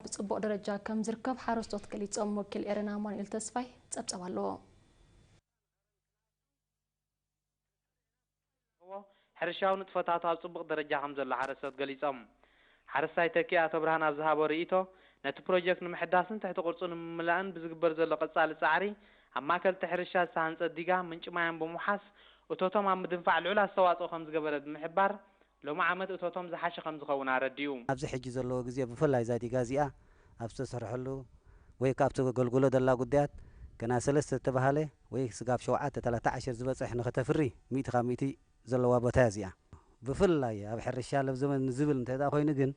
ብፅቡቕ ደረጃ ከም ዝርከብ ሓረስቶት ገሊፆም። ወኪል ኤረና ኣማኑኤል ተስፋይ ፀብፀብ ኣለዎ። ሕርሻዊ ንጥፈታቱ ኣብ ፅቡቕ ደረጃ ከም ዘሎ ሓረስቶት ገሊፆም። ሓረስታይ ተኪ ኣቶ ብርሃን ኣብ ዝሃቦ ርእይቶ፣ ነቲ ፕሮጀክት ንምሕዳስን ትሕቲ ቅርፁ ንምምላእን ብዝግበር ዘሎ ቀፃሊ ፃዕሪ፣ ኣብ ማእከል እቲ ሕርሻ ዝተሃንፀት ዲጋ ምንጪ ማያን ብምውሓስ እቶቶም ኣብ ምድንፋዕ ልዑል ኣስተዋፅኦ ከም ዝገበረት ብምሕባር፣ ሎሚ ዓመት እቶቶም ዝሓሸ ከም ዝኸውን ኣረዲኡ። ኣብዚ ሕጂ ዘለዎ ግዜ ብፍላይ እዛ ዲጋ እዚኣ ኣብ ዝተሰርሐሉ ወይ ከኣ ኣብቲ ገልግሎ ዘላ ጉዳያት ገና ሰለስተ ዝተባህለ ወይ ስጋብ ሸውዓተ ተላተ ዓሸር ዝበፅሕ ንኸተፍሪ ሚእቲ ካብ ሚእቲ ዘለዋ ቦታ እያ እዚኣ። ብፍላይ ኣብ ሕርሻ ለብዘመን ዝብል እንተ ኮይኑ ግን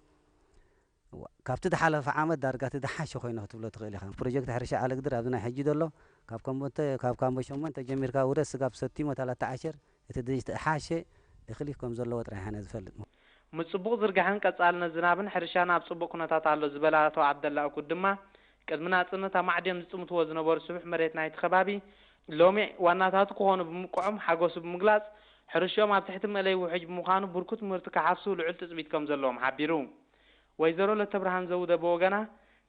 ካብቲ ዝሓለፈ ዓመት ዳርጋ እቲ ዝሓሸ ኮይነ ክትብሎ ትኽእል ኢኻ። ፕሮጀክት ሕርሻ ዓለግድር ኣብዚ ናይ ሕጂ ዘሎ ካብ ኮምቦንተ ካብ ካምቦ ሸሞንተ ጀሚርካ ውረድ ስጋብ ሰቲሞ ተላተ ዓሸር እቲ ዝሓሸ እኽሊ ከም ዘለዎ ጥራሕ ኢና ዝፈልጥ። ምጽቡቕ ዝርጋሐን ቀጻልነት ዝናብን ሕርሻና ኣብ ጽቡቕ ኩነታት ኣሎ ዝበለ ኣቶ ዓብደላ እኩድ ድማ፣ ቅድሚ ናጽነት ኣማዕድዮም ዝጥምትዎ ዝነበሩ ስቡሕ መሬት ናይቲ ከባቢ፣ ሎሚ ዋናታቱ ክኾኑ ብምብቅዖም ሓጎሱ ብምግላጽ፣ ሕርሽኦም ኣብ ትሕቲ መእለይ ውሕጅ ብምዃኑ ብርኩት ምህርቲ ክሓፍሱ ልዑል ትጽቢት ከም ዘለዎም ሓቢሩ። ወይዘሮ ለተብርሃን ዘውደ ብወገና፣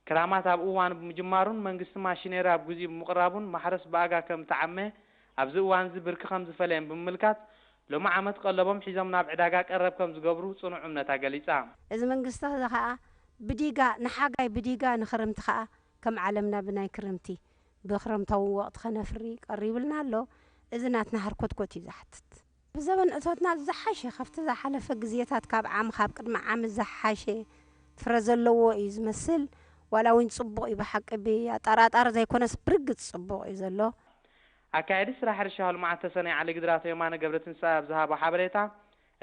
ክራማት ኣብ እዋኑ ብምጅማሩን መንግስቲ ማሽነሪ ኣብ ግዚኡ ብምቕራቡን ማሕረስ ብኣጋ ከም እተዓመ፣ ኣብዚ እዋንዚ ብርኪ ከም ዝፈለየን ብምምልካት፣ ሎሚ ዓመት ቀለቦም ሒዞም ናብ ዕዳጋ ቀረብ ከም ዝገብሩ ጽኑዕ እምነታ ገሊጻ። እዚ መንግስቲ እዚ ከኣ ብዲጋ ንሓጋይ ብዲጋ ንክርምቲ ከኣ ከም ዓለምና ብናይ ክርምቲ ብክረምታዊ ወቕቲ ከነፍሪ ቀሪብልና ኣሎ። እዚ ናትና ሃርኮትኮት እዩ ዝሓትት። ብዘበን እቶትና ዝሓሸ ካብቲ ዝሓለፈ ግዜታት ካብ ዓም ካብ ቅድሚ ዓም ዝሓሸ ፍረ ዘለዎ እዩ ዝመስል። ዋላ እውን ጽቡቕ እዩ ብሓቂ ብኣጠራጣሪ ዘይኮነስ ብርግጽ ጽቡቕ እዩ ዘሎ። ኣካያዲ ስራሕ ሕርሻዊ ልምዓት ተሰነይ ዓሊግድር ኣቶ የማነ ገብረትንሳኤ ኣብ ዝሃቦ ሓበሬታ፣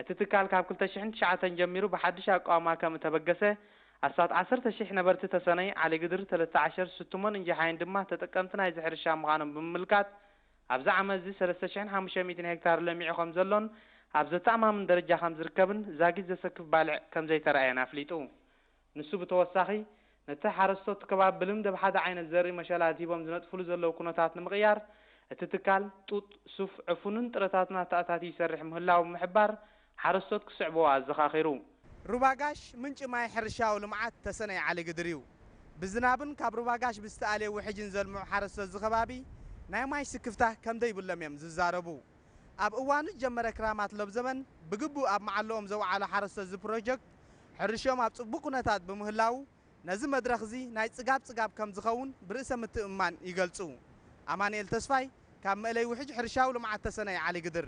እቲ ትካል ካብ ክልተ ሽሕን ትሽዓተን ጀሚሩ ብሓድሽ ኣቃውማ ከም እተበገሰ፣ ኣስታት ዓሰርተ ሽሕ ነበርቲ ተሰነይ ዓሊግድር፣ ተለተ ዓሸር፣ ስትሞን እንጂሓይን ድማ ተጠቀምቲ ናይዚ ሕርሻ ምዃኖም ብምምልካት፣ ኣብዚ ዓመት እዚ ሰለስተ ሽሕን ሓሙሽተ ሚእትን ሄክታር ለሚዑ ከም ዘሎን ኣብ ዘተኣማምን ደረጃ ከም ዝርከብን ዛጊት ዘሰክፍ ባልዕ ከም ዘይተራእየን ኣፍሊጡ። ንሱ ብተወሳኺ፣ ነቲ ሓረስቶት እቲ ከባቢ ብልምዲ ኣብ ሓደ ዓይነት ዘርኢ መሸላ ኣድሂቦም ዝነጥፍሉ ዘለዉ ኩነታት ንምቕያር፣ እቲ ትካል ጡጥ፣ ሱፍ፣ ዕፉንን ጥረታትን ኣተኣታትዩ ይሰርሕ ምህላዉ ብምሕባር፣ ሓረስቶት ክስዕብዎ ኣዘኻኺሩ። ሩባ ጋሽ ምንጪ ማይ ሕርሻዊ ልምዓት ተሰነይ ዓሊግድር እዩ። ብዝናብን ካብ ሩባ ጋሽ ብዝተኣልየ ውሕጅን ዘልምዑ ሓረስቶት እዚ ከባቢ ናይ ማይ ስክፍታ ከም ዘይብሎም እዮም ዝዛረቡ። ኣብ እዋኑ ዝጀመረ ክራማት ሎብ ዘበን ብግቡእ ኣብ መዓልኦም ዘውዓሉ ሓረስቶት እዚ ፕሮጀክት ሕርሽኦም ኣብ ጽቡቕ ኩነታት ብምህላዉ ነዚ መድረኽ እዚ ናይ ጽጋብ ጽጋብ ከም ዝኸውን ብርእሰ ምትእምማን ይገልጹ። ኣማኑኤል ተስፋይ ካብ መእለይ ውሕጅ ሕርሻዊ ልምዓት ተሰነይ ዓሊግድር።